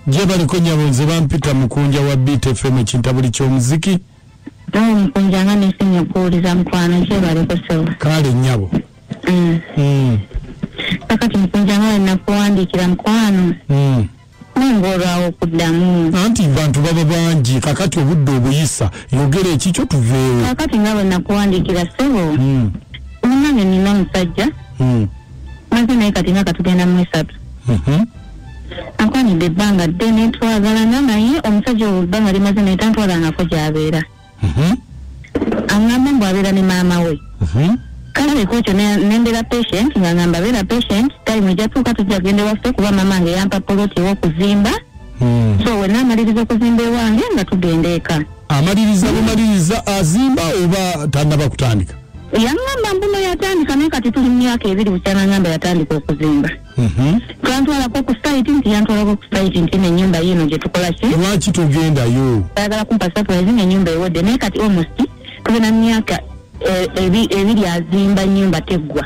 Gyebaliko nnyabo, nze bampita Mukunja wa Beat FM, ekintabuli ky'omuziki. Nawe Mukunja nga nesinye okuwuliza mukwano, gyebaliko ssebo. Kale nnyabo. Kakati Mukunja nga wenakuwandiikira mukwano, nengolwawo okuddamu. Anti bantu baba bangi, kakati obudde obuyisa, yogera ekikyo tuveewo. Kakati nga bwenakuwandiikira ssebo, munange nina omusajja, maze naye kati nga katugenda mu 3. Ankwanidde ebbanga ddene twagalana, naye omusajja owo ebbanga limaze naye tantwalangako gy'abeera. Aŋŋamba mbu abeera ne maama we. Kale kwekyo nembeera patient, nga ngamba beera patient, time ejja tuuka tujja kugenda ewaffe kuba maama wange yampa poloti ew'okuzimba. So we naamaliriza okuzimba ewange nga tugenda eka. Amaliriza bumaliriza azimba oba tannaba kutandika? Yaŋŋamba mbuno yatandika, naye kati tuli mu myaka 2 bukyanga ŋŋamba yatandika okuzimba. Twantwalako ku site nti yantwalako ku site nti n'ennyumba yiino gye tukola ki? Lwaki togendayo? Ayagala kumpa surprise ng'ennyumba ewedde, naye kati almost tugenda mu myaka 2 azimba nnyumba teggwa.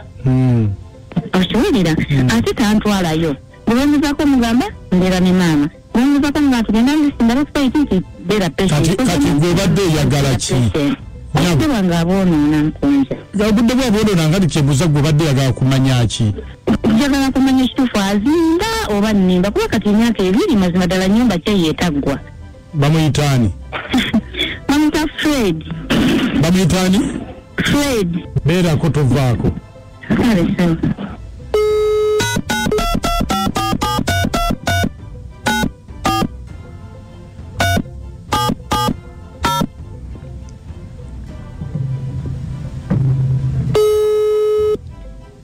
Okiwulira? Ate tantwalayo. Bwe mugamba mbeera ne maama. Bwe mugamba tugenda ndisimbala ku site nti beera patient. Kati gwe obadde oyagala ki? Obudde bwange aboonoona Mukunja. Obudde bwe aboonoona nga tikyebuuza gwe obadde oyagala kumanya ki? Njagala kumanya ekituufu azimba oba nnimba, kuba kati emyaka 2 mazima ddala nnyumba kye yeetaggwa. Bamuyita ani? Bamuyita Fred. Bamuyita ani? Fred. Beerako tovaako. Kale ssebo.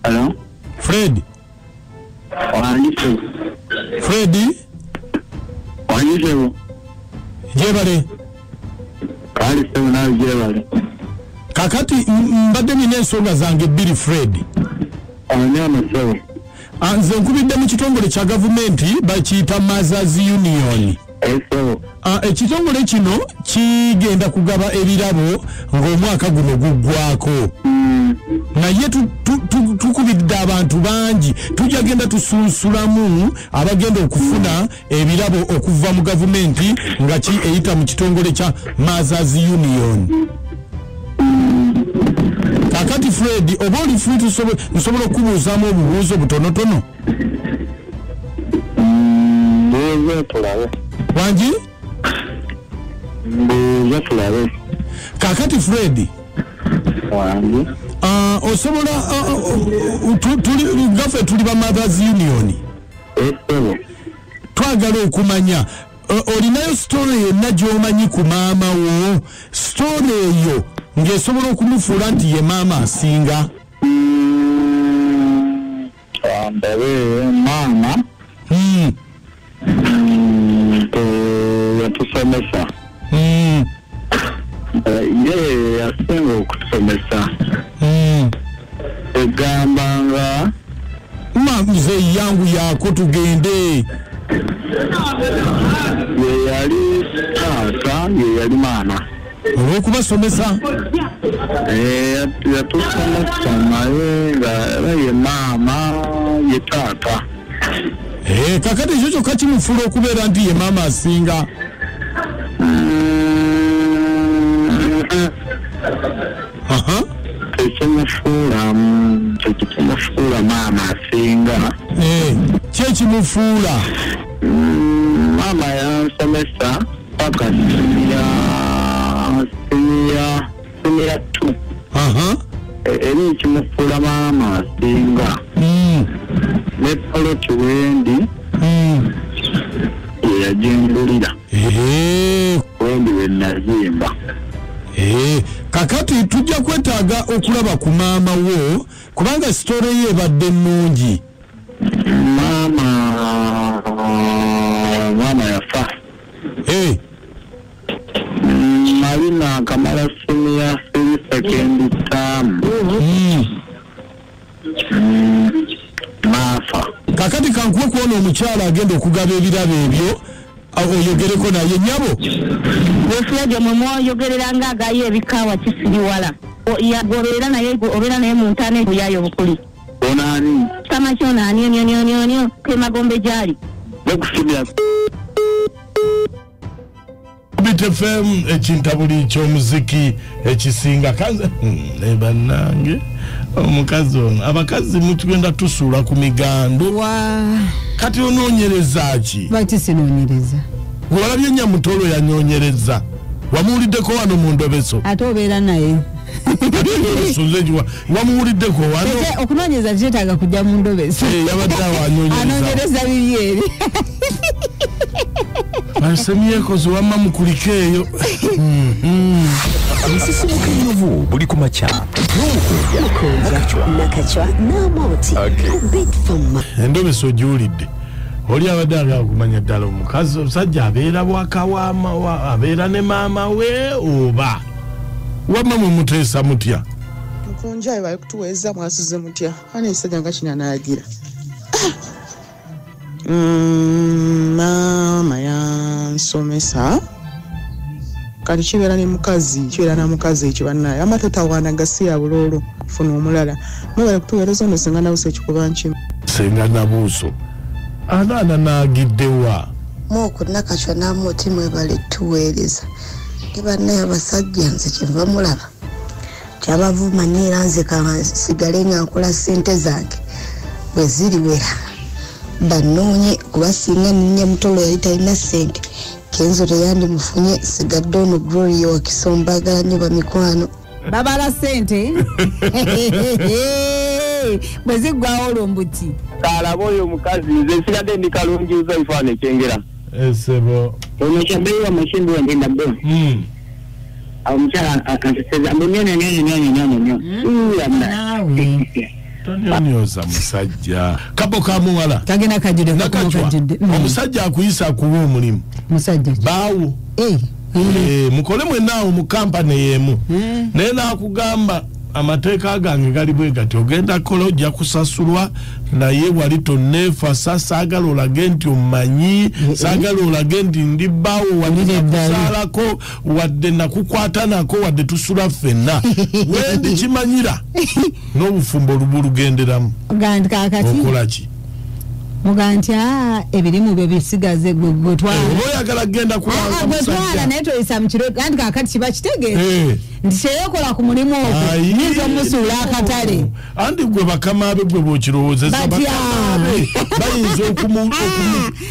Hello? Fred. Wandisewo. Fred? Wandisewo. Gyebale. Kale ssebo naawe gyebale. Kakati mbadde nina ensonga zange 2 Fred. Onyama ssebo. Nze nkubidde mu kitongole kya gavumenti bakiyita Mothers Union. Ekitongole kino kigenda kugaba ebirabo ng'omwaka guno guggwako. Naye tukubidde abantu bangi, tujja genda tusunsulamu abagenda okufuna ebirabo okuva mu gavumenti nga ki eyita mu kitongole kya Mothers Union. Kakati Fred, oba oli free nsobola okubuuzaamu obubuuzo butonotono? Mbuuza tulabe. Wangi? Mbuuza tulabe. Kakati Fred. Wangi? Osobola gaffe tuli ba Mothers Union. Twagala okumanya olinayo story yonna gy'omanyi ku maama wo, story eyo ng'esobola okumufuula nti ye maama asinga. Ndabe maama yatusomesa. Ye yasinga okutusomesa. Egamba nga mzee yangu yako tugende. Ye yali taata, ye yali maama. Olw'okubasomesa? Yatusomesa naye nga era ye maama ye taata. Kakati ekyo kyokka kimufuula okubeera nti ye maama asinga. Tekimufuula maama asinga. Ki ekimufuula? Maama yansomesa paka siniya 2. Era ekimufuula maama asinga. Ne poloti wendi yeyagingulira. Wendi we nazimba. Kakati tujja kwetaaga okulaba ku maama wo kubanga sitore ye ebadde nnungi. Maama yafa. Nalina akamala siniya 3 second term. Maafa. Kakati kankuwe kuona omukyala agenda okugaba ebirabo ebyo oyogereko naye nnyabo. Wefulage mwe mwoyogerera ng'agayo ebikaawa kisiriwala. Yagoberera naye obeera naye mu ntaana eyayo obukuli. Onaani? Kama kyona ani ani ani ani ani ke magombe gyali. Okusimira. Beat FM ekintabuli ky'omuziki ekisinga kanze ne bannange omukazi ono abakazi mutugenda tusuula ku migando. Kati onoonyereza ki? Lwaki sinoonyereza? Walabye Nyamutolo yanyonyereza. Wamuwuliddeko wano mu ndobeso. Ate obeera naye. Wamuwuliddeko wano. Okunoonyereza kyetaaga kujja mu ndobeso. Yabadde awo anoonyereza. Anoonyereza bibiri eri. Basemyekozo wamma mukulike eyo. Ensisimuka ennuvu buli ku makya n'omukunja Nakachwa n'Amooti ku Beat Fama. Endobeso ogiwulidde. Oli abadde agala kumanya ddala omukazi omusajja abeera bwakawaama abeera ne maama we oba wamma mumuteesa mutya? Mukunja bali kutuweeza mwasuze mutya ani ekisajja nga kinanaagira. Maama yansomesa kati kibeera ne mukazi kibeera na mukazi ekyo bannaye amata tawaana gasiya buloolo funa omulala mwebale kutuweereza ono Senga Nabuuso ekikuba nkima. Senga Nabuuso anaana naagiddewa Mwoko Nakachwa n'Amooti mwebale tuweereza ne bannaye abasajja nze kyenva mulaba kyabavuma nnyo era nze kansigale nga nkola ssente zange bwe ziriwera bannoonye kuba singa Nyamutolo yali talina ssente Kenzo teyandimufunye sigadde ono Gloria Wakiso mbaagala nnyo bamikwano. Babala ssente bwe ziggwawo olwo mbuti. Kalaba oyo omukazi nze nsigadde ndi kalungi uza ebifaananyi ekyengera. Esebo. Ono kyambeeyi wa Mashimbi wa Ndinda Bo. Omukyala anseseza mbu nnyo nnyo nnyo nnyo nnyo nnyo. Naawe. Tonyonyoza musajja. Kabo ka muwala. Kagenda kajjudde. Nakachwa. Omusajja akuyisa akuwa omulimu. Musajja. Baawo. Mukole mwenaawo mu kampani y'emu. Naye n'akugamba amateeka gange gali bwe gati ogenda kukola ojja kusasulwa naye wali tonneefasa saagala olage nti omanyi saagala olage nti ndi bbaawo wadde nakusaalako wadde nakukwata nako wadde tusula ffenna wendi kimanyira n'obufumbo lugenderamu. Okola ki? Muga nti ebirimu byo bisigaze gwe twala. Oba oyagala kugenda kulanga musajja. Gwe twala naye toyisa mu kiro anti kaakati kiba kitegeeza nti kyeyekola ku mulimu ogwo yinza omusuula akatale. Anti gwe bakama be gwe bw'okirowoozeza bakama be bayinza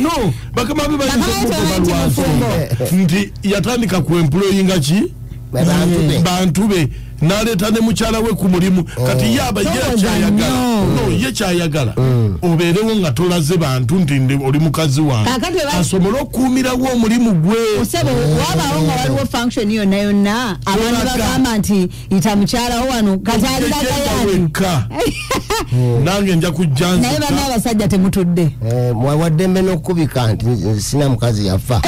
no bakama be bayinza okumugoba lwa nti yatandika ku employinga ki bantu be n'aleeta ne mukyala we ku mulimu kati ye aba ye kyayagala no ye kyayagala obeerewo nga tolaze bantu nti oli mukazi wange asobole okukuumirawo omulimu gwe. Osebo wabaawo nga waliwo function yonna yonna abantu bagamba nti yita mukyala wo wano kati aliragayo nange nja kujja nzika. Naye banna abasajja temutudde mwawaddembe n'okukubika nti sina mukazi yafa.